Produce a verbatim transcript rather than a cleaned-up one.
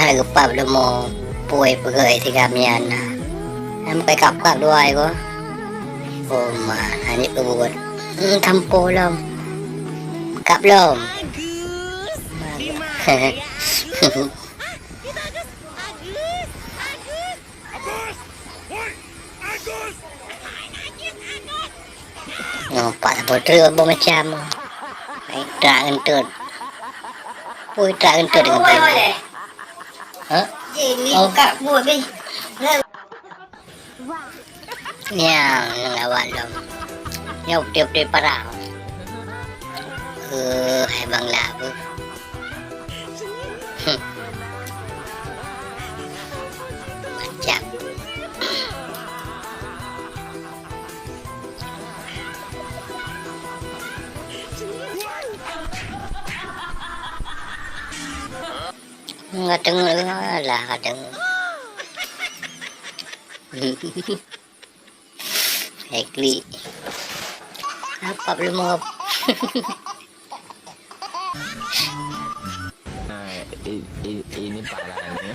Geupap leumo pui peugöt tiga mian na. Nyang peukai kap-kap dua ai ko. Oh ma, hana peubuet. Hmm, tampo lom. Kap lom. Nyoe pat saboh treuk boh macam. Hai, trak ngeunteut. Pui trak ngeunteut ngon pui. Hah? Ji, ni oh. Kak buet deh. Nyang ngon awak lom. Nyoe beutôi-beutôi parah. Eh, hai Bang Lah beuh. Hmm. Macam. Enggak deungoe lah, enggak deungoe. Hai klik. Apa belum ngop? Nah, i-, i-, ini parah ini.